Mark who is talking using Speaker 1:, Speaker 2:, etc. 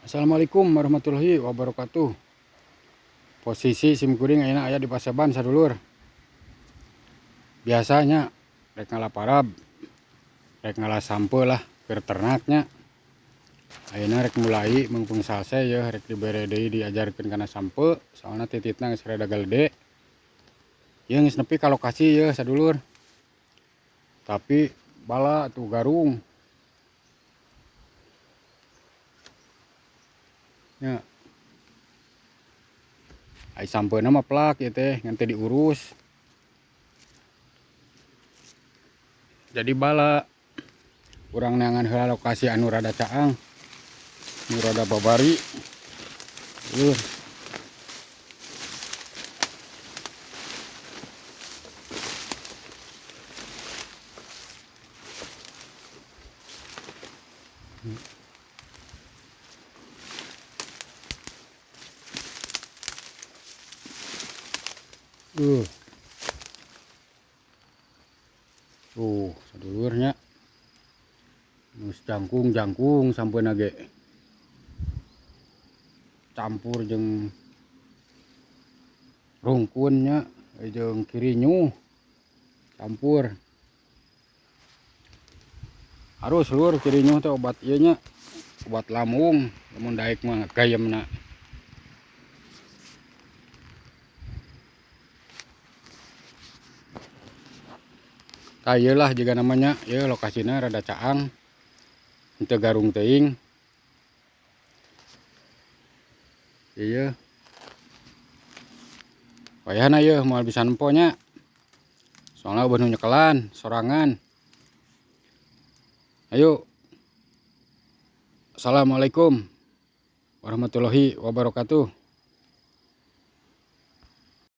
Speaker 1: Assalamualaikum warahmatullahi wabarakatuh. Posisi sim kuring ayeuna aya di Paseban sadulur. Biasanya rek ngala parab, rek ngala sampeu lah keur ternaknya. Ayeuna rek mulai mungpung salse yeuh rek dibere deui diajarkeun kana sampeu, soalna tititna geus rada galede. Ieu geus nepi ka lokasi yeuh sadulur. Tapi bala tuh garung. Ya. Ai sampeuna mah plak ieu teh ngan teu diurus. Jadi bala urang neangan heula lokasi anu rada caang, nu rada babari. Tuh, sadulurnya. Nus jangkung-jangkung sampeuna ge. Campur jeung rungkunnya jeung kirinyu campur. Harus lur kirinyu teh obat ieu nya, obat lambung, lamun daek mah gayemna. Tah ieu lah jiga namanya, ieu lokasina rada caang, henteu garung teuing. Ieu wayahna ieu moal bisa nempo nya. Soalna eueuh nu nyekelan sorangan. Ayo. Assalamualaikum warahmatullahi wabarakatuh.